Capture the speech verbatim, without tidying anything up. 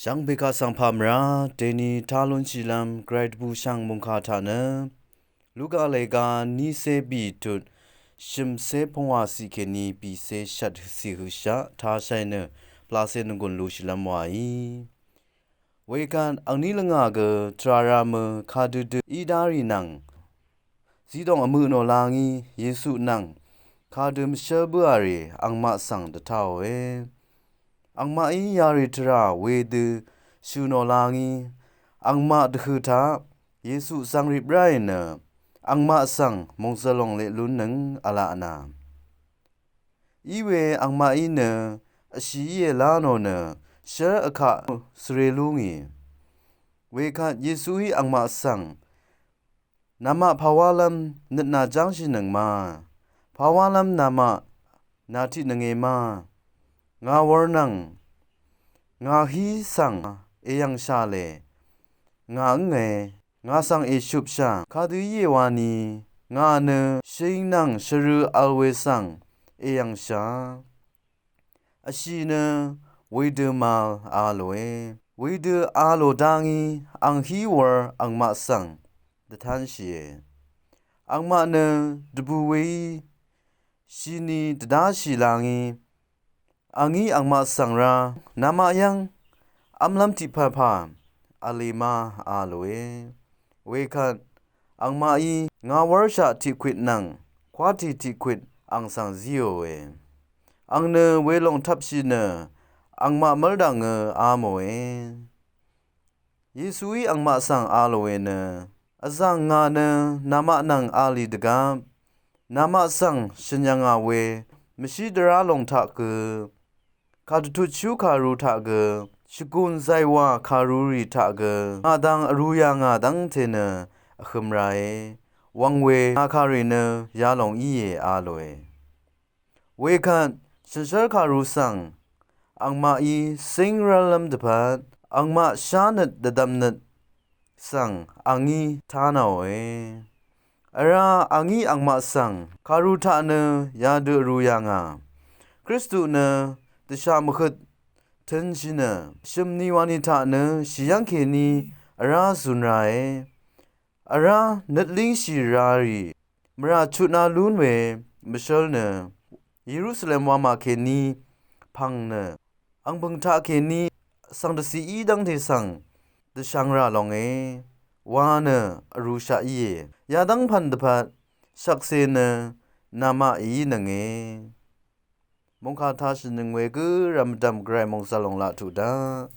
Shvngpè kaq svng pà mvrá dèni tá lúnshìlv́m gvray dvbùshv̀ng mòngkà taq nø Luka lèga nícé bìtut shø̀mcé pungwà ciq kèní bìcé shvt ciq høqshaq tāshàì nø pvlacé nònggùn lushìlv́m wàí. Wekvt angní lvngà gø tvrà rā mø kadødø í dárì nvng zidòng vmø nò la ngí Yesu nvng kadø mvshǿl bǿà rì angmaq svng dvtāòe. Angmaqí yarì tvrà wedø shø̀ nò la ngí angmaq dvhø̀ taq Yesu zvng rip ráì nø angmaq svng mòngzø̀l lòng leq lúnnøng v̄la nà. Iwe angmaqí nø vshì íe lá nò nø shv́r vkaq svre lú ngì. Wekvt Yesuí angmaq svng namaq pàwálv́m nøt nà jángshìnøng ma? Pàwálv́m namaq nà tiqnønge ma? Ngà wur nvng ngà hí svng èyv̀ngshà lè ngà ǿnge. Ngà svng èshupshà kadø íe wani ngà nø shø̀ng nvng shvrø vl we svng èyv̀ngshà. Vshì nø wedø màvl a lòe. Wedø a lò dá ngí ang hí wur angmaq svng dvtánshìe. Angmaq nø dvbù weí shini dvdáshì la ngí angí angmaq svng rá namaq yv́ng v́mlv́m tiqpvpà v̄le ma a lòe. Wekvt angmaqí ngà wurshaq tiqkwit nvng kwátì tiqkwit ang svng zíòe. Ang nø welòng tvpshì nø angmaq mv́l dv̀ngø a mòe. Yesuí angmaq svng a lòe nø vzv̀ng ngà nø namaq nvng a lì dvgvp namaq svng shø̀n yv̀ngà we mvshí dvrá lòng taq gø kàdvtutshú kàru taq gø shvgùn zàywà kàrurì taq gø ngà dang vrū yà ngà dv́ngte nø vhø̄m rāe. Wvng we ngà kàrì nø yalòng íe a lòe. Wekvt shànshér kàru svng angmaqí cíng rv́llv́m dvpvt angmaq shánøt dvdvmnøt svng angí tánòe. Vrá angí angmaq svng kàru taq nø yadø vrū yà ngà Kristu nø dvshà mvhøt tø̄nshì nø shø̀mni wani taq nø shì yv́ng kèní vrá zun rāe. Vrá nøt língshì rarì mvrà chutna lún we mvshǿl nø Yerusalem wamà kèní pv̀ng nø ang bø̀ng taq kèní svng dvciq í dv́ngte svng dvshvng rà longe wa nø vrūshaq íe. Yadv́ng pv̀n dvpvt shvkse nø namaq í nønge. Mòngkà tāshìnøng we gø rv̀mdv̀m gvray mòngzv̀l lòng laq tuq daq.